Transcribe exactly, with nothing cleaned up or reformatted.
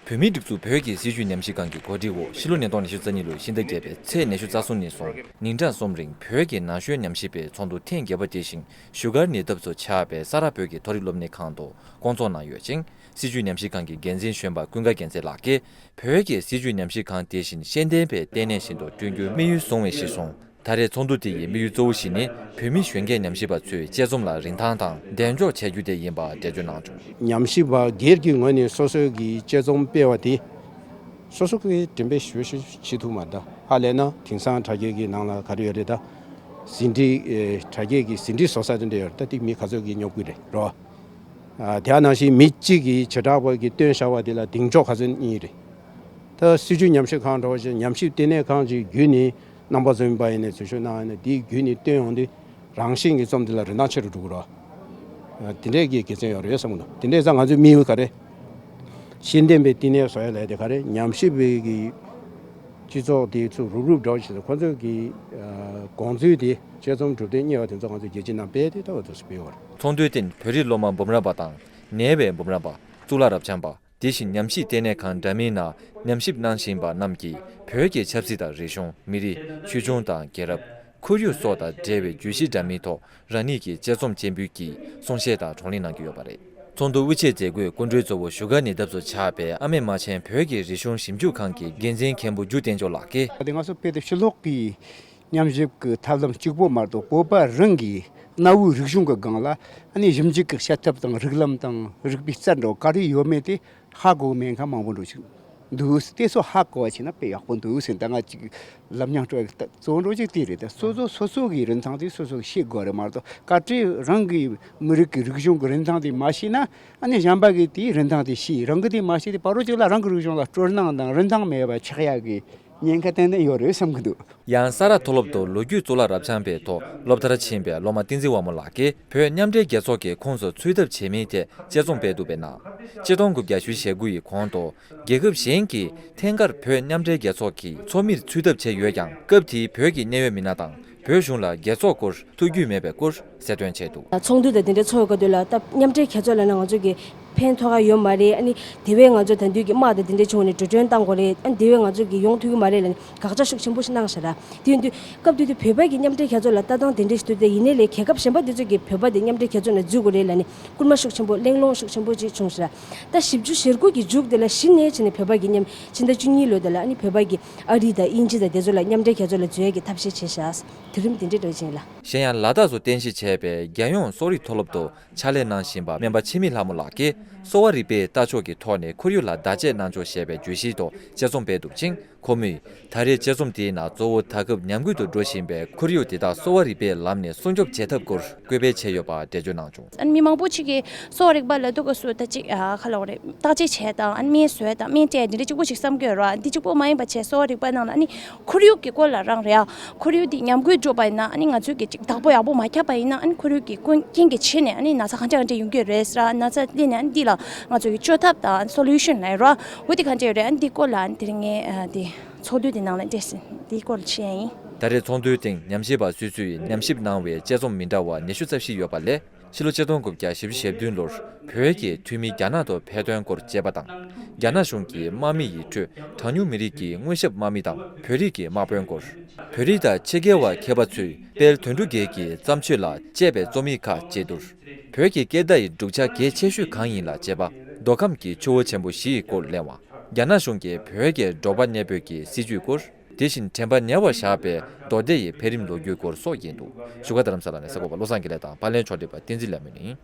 བོད་མིའི་སྒྲིག་འཛུགས་བོད་ཀྱི་སྲིད་བྱུས་ཉམས་ཞིབ་ཁང་གི་གོ་སྒྲིག་འོག་ཕྱི་ལོ་ཉིས་སྟོང་ཉི་ཤུ་རྩ་གཉིས་ལོའི་ཕྱི་ཟླ་བརྒྱད་པའི་ཚེས་ཉི་ཤུ་རྩ་གསུམ་ཉིན་སོང་ཉིན་གྲངས་གསུམ་རིང་བོད་ཀྱི་ན་གཞོན་ཉམས་ཞིབ་པའི་ཚོགས་འདུ་ཐེངས་བརྒྱད་པ་དེ་བཞིན་བཞུགས་སྒར་ཉེ་འདབས་སུ་ཆགས་པའི་ས་རཱ་བོད་ཀྱི་མཐོ་རིམ་སློབ་གཉེར་ཁང་དུ་བསྐོང་ཚོགས་གནང་ཡོད་ཅིང་། སྲིད་བྱུས་ཉམས་ཞིབ་ཁང་གི་འགན་འཛིན་གཞོན་པ་ཀུན་དགའ་རྒྱལ་མཚན་ལགས་ཀྱིས་བོད་ཀྱི་སྲིད་བྱུས་ཉམས་ཞིབ་ཁང་དེ་བཞིན་ཤེས་ལྡན་པའི་ལྟེ་གནས་ཤིག་ཏུ་བསྐྲུན་རྒྱུའི་དམིགས་ཡུལ་བཟུང་བའི་གཞིར་བཟུང་། ད་རེས་ཚོགས་འདུ་དེ་ཡི་དམིགས་ཡུལ་གཙོ་བོ་ཞིག་ནི་བོད་མི་གཞོན་སྐྱེས་ཉམས་ཞིབ་པ་ཚོའི་དཔྱད་རྩོམ་ལ་རིན་ཐང་དང་གདེང་འཇོག་བྱ་རྒྱུ་དེ་ཡིན་པ་འགྲེལ་བརྗོད་གནང་བྱུང་། ཉམས་ཞིབ་པ་སྒེར་གྱི་ངོས་ནས་སོ་སོའི་གི་དཔྱད་རྩོམ་སྤེལ་བ་དེ་སོ་སོ་གི་འགྲེམས་སྤེལ་ཞུ་ཞུ་བྱེད་ཐུབ་མ་རེད། ད་ཧ་ལས་ན་དེང་སང་དྲ་རྒྱའི་གི་ནང་ལ་ག་རེ་ཡོད་རེད། ད་ཟིན་བྲིས་ཨེ་དྲ་རྒྱའི་གི་ཟིན་བྲིས་བཟོ་ས་དེ་འདྲ་ཡོད་རེད། ད་དེ་མི་ག་ཚོད་ཀྱིས་སྙོབ་གི་རེད་རོ། ཨ་དེ་ནང་བཞིན་མི་གཅིག་གིས་བྱེ་བྲག་པ་གི་བཏོན་བཞག་པ་དེ་ལ་གདེང་འཇོག་ག་ཚོད་ཡིན་རེད། ད་སྲིད་བྱུས་ཉམས་ཞིབ་ཁང་འདྲ་བོ་ཞིག་ཉམས་ཞིབ་ལྟེ་གནས་ཁང་ཅིག་བརྒྱུད་ནས་རྣམ་པ་ཚོ་ཡིན་པ་ཡིན་ནས་འཛུལ་ཞུགས་གནང་ཡིན་ན་དེའི་བརྒྱུད་ནས་བཏོན་ཡོང་དུས་རང་བཞིན་གྱི་རྩོམ་དེ་ལ་རིན་ཐང་ཆེ་རུ་འགྲོ་གི་རེད། དེ་འདྲས་ཀྱི་དགེ་མཚན་ཡོད་རེད་བསམ་གི་འདུག་དེ་འདྲས་ཙང་ང་ཚོའི་དམིགས་ཡུལ་ག་རེ། ཤེས་ལྡན་པའི་བསྟི་གནས་བཟོ་ཡ་ལས་དེ་ག་རེ་ཉམས་ཞིབ་པའི་གི་སྤྱི་ཚོགས་དེ་ཚོ་རུབ་རུབ་འགྲོ་བྱེད་ཁོ་ཚོའི་གི་དགོངས་ཚུལ་དེ་དཔྱད་རྩོམ་གྲུབ་དོན་གཉེར་བ་དེ་ཚོ་ང་ཚོ་རྒྱལ་སྤྱིའི་ནང་སྤེལ་དེ་ལྟ་བུ་དུ་སྤེལ་བར། ཚོགས་འདུའི་སྟེང་བོད་རིགས་སློབ་མ་འབུམ་རམས་པ་དང་ནེའུ་ཝེ་འབུམ་རམས་པ། གཙུག་ལག་རབ་འབྱམས་པ། དེ་བཞིན་ཉམས་ཞིབ་ལྟེ་གནས་ཁང་འདྲ་མིན་ནང་ཉམས་ཞིབ་གནང་བཞིན་པ་རྣམས་ཀྱིས་བོད་ཀྱི་ཆབ་སྲིད་དང་རིག་གཞུང་། མི་རིགས། ཆོས་འབྱུང་དང་རྒྱལ་རབས། ཁོར་ཡུག་སོགས་དང་འབྲེལ་བའི་བརྗོད་གཞི་འདྲ་མིན་ཐོག་རང་ཉིད་ཀྱི་དཔྱད་རྩོམ་སྤྱན་འབུལ་གྱིས་གསུང་བཤད་དང་བགྲོ་གླེང་གནང་རྒྱུ་ཡོད་པ་རེད། ཚོགས་འདུ་དབུ་འབྱེད་མཛད་སྒོའི་སྐུ་མགྲོན་གཙོ་བོ་བཞུགས་སྒར་ཉེ་འདབས་སུ་ཆགས་པའི་ཨ་མེ་རྨ་ཆེན་བོད་ཀྱི་རིག་གཞུང་ཞིབ་འཇུག་ཁང་གི་འགན་འཛིན་མཁན་པོ་འཇུ་བསྟན་མཆོག་ལགས་ཀྱིས། དེ་ང་ཚོ་དཔེ་དེབ་ཕྱི་ལོགས་ཀྱི་ཉམས་ཞིབ་ཀྱི་ཐབས་ལམ་གཅིག་པོ་མ་གཏོགས་བོད་པ་རང་གི་གནའ་བོའི་རིག་གཞུང་གི་སྒང་ལ་ཨ་ནི་ཞིབ་འཇུག་གི་བྱེད་ཐབས་དང་རིགས་ལམ་དང་རིག་པའི་རྩལ་འདྲ་བོ་ག་རེ་ཡོད་མེད་དེ་ཧ་གོ་མེད་མཁན་མང་པོ་འགྲོ་ཞིག་འདུག་དེ་ཚོ་ཧ་གོ་བ་བྱས་ན་དཔེ་ཡག་པོ་འདུག་ཟེར། ད་ང་ཅིག་ལབ་མྱང་སྤྲོ་བའི་གཙོ་བོ་འགྲོ་ཅིག་དེ་རེད། ད་སོ་སོ་སོ་སོ་གི་རིན་ཐང་དེ་སོ་སོ་གིས་ཤེས་དགོས་རེད་མ་གཏོགས་བཀའ་ཁྲིད་རང་གི་མི་རིགས་ཀྱི་རིག་གཞུང་གི་རིན་ཐང་དེ་མ་ཤེས་ན་ཨ་ནི་གཞན་པ་གི་དེའི་རིན་ཐང་དེ་ཤེས། རང་གི་དེ་མ་ཤེས་དེ་བར་རོ་ཅིག་ལ་རང་གི་རིག་གཞུང་ལ་སྤྲོ་སྣང་དང་རིན་ཐང་མེད་པ་ཆགས་ཡག་གི་ཉེན་ཁ་ཏན་ཏན་ཡོད་རེད་བསམ་གི་འདུག་ཡང་ས་རཱ་མཐོ་སློབ་ཏུ་ལོ་རྒྱུས་གཙུག་ལག་རབ་འབྱམས་པའི་ཐོག་སློབ་མཐར་ཕྱིན་པའི་སློབ་མ་བསྟན་འཛིན་དབང་མོ་ལགས་ཀྱིས་བོད་མཉམ་འབྲེལ་རྒྱལ་ཚོགས་ཀྱི་ཁོངས་སུ་ཚུད་ཐབས་བྱེད་མིན་ཐད་དཔྱད་རྩོམ་སྤེལ་འདུག་པའི་ནང་། ཆིག་སྟོང་དགུ་བརྒྱ་བཞི་བཅུ་ཞེ་དགུ་ཡི་གོང་དུ་རྒྱལ་ཁབ་གཞན་གྱིས་ཐེངས་འགར་བོད་མཉམ་འབྲེལ་རྒྱལ་ཚོགས་ཀྱི་ཚོགས་མིར་ཚུད་ཐབས་བྱས་ཡོད་ཀྱང་སྐབས་དེའི་བོད་ཀྱི་གནད་ཡོད་མི་སྣ་དང་བོད་གཞུང་ལ་རྒྱལ་ཚོགས་སྐོར་ཐུགས་རྒྱུས་མེད་པའི་སྐོར་གསལ་སྟོན་བྱས་འདུག་ཚོགས་འདུ་དང་དེ་འདྲའི་ཚོགས་ཡོད་སྐབས་དུས་ལ་ད་མཉམ་འབྲེལ་རྒྱལ་ཚོགས་ལབ་ན་ང་ཚོ་གི་ཕན་ཐོགས་ཀ་ཡོད་མ་རེད། ཨ་ནི་དེ་བས་ང་ཚོ་ད་དུས་ཀྱི་དམག་དང་དེ་འདྲའི་བྱུང་ནས་འགྲོ་གྲོན་བཏང་དགོས་རེད། ཨ་ནི་དེ་བས་ང་ཚོ་གི་ཡོང་ཐུབ་ཀྱི་མ་རེད་ལབ་ནས་དགག་བྱ་ཤུགས་ཆེན་པོ་ཞིག་གནང་ཤག་ར། དེ་ཡིན་དུས་སྐབས་དེ་དུས་བོད་པ་གི་མཉམ་འབྲེལ་རྒྱལ་ཚོགས་ལ་ལྟ་སྟངས་དེ་འདྲ་ཞིག་འདུག་སྟེ། ཡིན་ནའི་ལས་རྒྱལ་ཁབ་གཞན་པ་དེ་ཚོ་གིས་བོད་པ་དེ་མཉམ་འབྲེལ་རྒྱལ་ཚོགས་ནང་འཛུལ་དགོས་རེད་ལབ་ནས་སྐུལ་མ་ཤུགས་ཆེན་པོ་གླེང་སློང་ཤུགས་ཆེན་པོ་ཅིག་བྱུང་ཤག་ར། ད་བཞི་བཅུ་ཞེ་དགུ་གི་མཇུག་དེ་ལ་གཞི་ནས་བྱས་ནས་བོད་པ་གི་མཉམ་ཕྱི་ཟླ་བཅུ་གཉིས་ལོ་དེ་ལ་ཨ་ནི་བོད་པ་གི་ཨ་རི་དང་དབྱིན་ཇི་དང་དེ་ཚོ་ལ་མཉམ་འབྲེལ་རྒྱལ་ཚོགས་ལ་འཛུལ་ཡས་ཀྱི་ཐབས་ཤེས་བྱས་ཤག་དེ་རིང་འདི་འདྲའི་འདྲ་བྱས་ལ། གཞན་ཡང་ལ་དྭགས་སུ་རྟེན་གཞི་བྱས་པའི་རྒྱལ་ཡོངས་གསོ་རིག་མཐོ་སློབ་ཏུ་ཕྱག་ལས་གནང་བཞིན་པ་སྨན་པ་འཆི་མེད་ལྷ་མོ་ལགས་ཀྱིས་གསོ་བ་རིག་པའི་ལྟ་ཕྱོགས་ཀྱི་ཐོག་ནས་ཁོར་ཡུག་ལ་བརྡ་ཆད་གནང་ཕྱོགས་ཞེས་པའི་བརྗོད་གཞིའི་ཐོག་དཔྱད་རྩོམ་སྤེལ་འདུག་ཅིང་། ཁོ་མོས་ད་རེས་དཔྱད་རྩོམ་དེའི་ནང་གཙོ་བོ་ད་སྐབས་ཉམས་རྒུད་དུ་འགྲོ་བཞིན་པའི་ཁོར་ཡུག་དེ་དག་གསོ་བ་རིག་པའི་ལམ་ནས་སྲུང་སྐྱོབ་བྱེད་ཐབས་སྐོར་སྐུལ་སྤེལ་བྱས་ཡོད་པ་འགྲེལ་བརྗོད་གནང་བྱུང་། ཨ་ནི་མི་མང་པོ་ཅིག་གིས་གསོ་བ་རིག་པ་ལབ་དུས་སྐབས་སུ་ད་ཅིག་ཨ་ཁ་ལོག་རེད། བརྟག་དཔྱད་བྱས་དང་ཨ་ནི་སྨན་བཟོས་དང་སྨན་སྤྲད་འདི་འདྲ་གཅིག་པོ་ཞིག་བསམ་གྱི་ཡོད་རེད་བ། འདི་གཅིག་པོ་མ་ཡིན་པ་བྱས་གསོ་བ་རིག་པ་ནང་ལ་ཨ་ནི་ཁོར་ཡུག་གི་སྐོར་ལ་རང་རེད་ཨ། ཁོར་ཡུག་འདི་ཉམས་རྒུད་འགྲོ་བ་ཡིན་ན་ཨ་ནི་ང་ཚོས་ཀྱི་ཅིག་བདག་པོ་ཡག་པོ་མ་བརྒྱབ་པ་ཡིན་ན་ཨ་ནི་ཁོར་ཡུག་གི་ཀུན་རྐྱེན་གྱི་ཆེད་ནས་ཨ་ནི་ན་ཚ་གང་འདྲ་གང་འདྲ་ཡོང་གི་ཡོད་རེད་ཟེར་ཨ། ན་ཚ་སླེབས་ནས་ཨ་ནི་འདི་ལ་ང་ཚོ་གི་བཅོས་ཐབས་དང་སོ་ལུ་ཤན་ལབ་ཡོད་རེད་བ། འོ་འདི་གང་འདྲ་ཡོད་རེད་ཨ་ནི་འདི་སྐོར་ལ་ཨ་ནི་དེ་རིང་ངས་ཨ་འདི་ཚོགས་འདུ་འདི་ནང་ལ་འདྲེས་ཟིན་འདི་སྐོར་ལ་བཤད་ཡ་ཡིན། ད་རེས་ཚོགས་འདུའི་སྟེང་ཉམས་ཞིབ་པ་སོ་སོས་ཉམས་ཞིབ་གནང་བའི་དཔྱད་རྩོམ་མི་འདྲ་བ་ཉི་ཤུ་རྩ་བཞི་ཡོད་པ་ལས། ཕྱི་ལོ་ཆིག་སྟོང་དགུ་བརྒྱ་བཞི་བཅུ་ཞེ་བདུན་ལོར་བོད་ཀྱི་འཐུས་མི་རྒྱ་ནག་ཏུ་ཕེབས་དོན་སྐོར་དཔྱད་པ་དང་། རྒྱ་ནག་གཞུང་གིས་དམག་མི་ཡི་ཁྲོད་གྲངས་ཉུང་མི་རིགས་ཀྱི་དངོས་ཞབས་དམག་མི་དང་བོད་རིགས་ཀྱི་དམག་དཔོན་སྐོར། བོད་རིགས་དང་ཕྱི་རྒྱལ་བ་མཁས་པ་ཚོས་དཔལ་དོན་གྲུབ་རྒྱལ་གྱི་བརྩམས་ཆོས་ལ་དཔྱད་པའི་རྩོམ་ཡིག་ཁག་བཅས་བསྡུར། བོད་ཀྱི་སྐད་བརྡ་ཡི་སྒྲུབ་བྱ་གལ་ཆེ་ཤོས་གང་ཡིན་ལ་དཔྱད་པ། མདོ་ཁམས་ཀྱི་ཆུ་བོ་ཆེན་པོ་བཞི་ཡི་སྐོར་གླེང་བ། རྒྱ་ནག་གཞུང་གིས་བོད་ཀྱི་འབྲོག་པ་གནས་སྤོས་ཀྱི་སྲིད་ཇུས་སྐོར། དེ་བཞིན་དྲན་པ་ཉེ་བར་བཞག་པའི་མདོ་སྡེ་ཡི་འཕེལ་རིམ་ལོ་རྒྱུས་སྐོར་སོགས་ཡིན་འདུག་བཞུགས་སྒར་རྡ་རམ་ས་ལ་ནས་གསར་འགོད་པ་བློ་བཟང་དགེ་ལེགས་དང་པར་ལེན་ཕྱོགས་སྒྲིག་པ་བསྟན་འཛིན་ལྷ་མོ་ཡིན།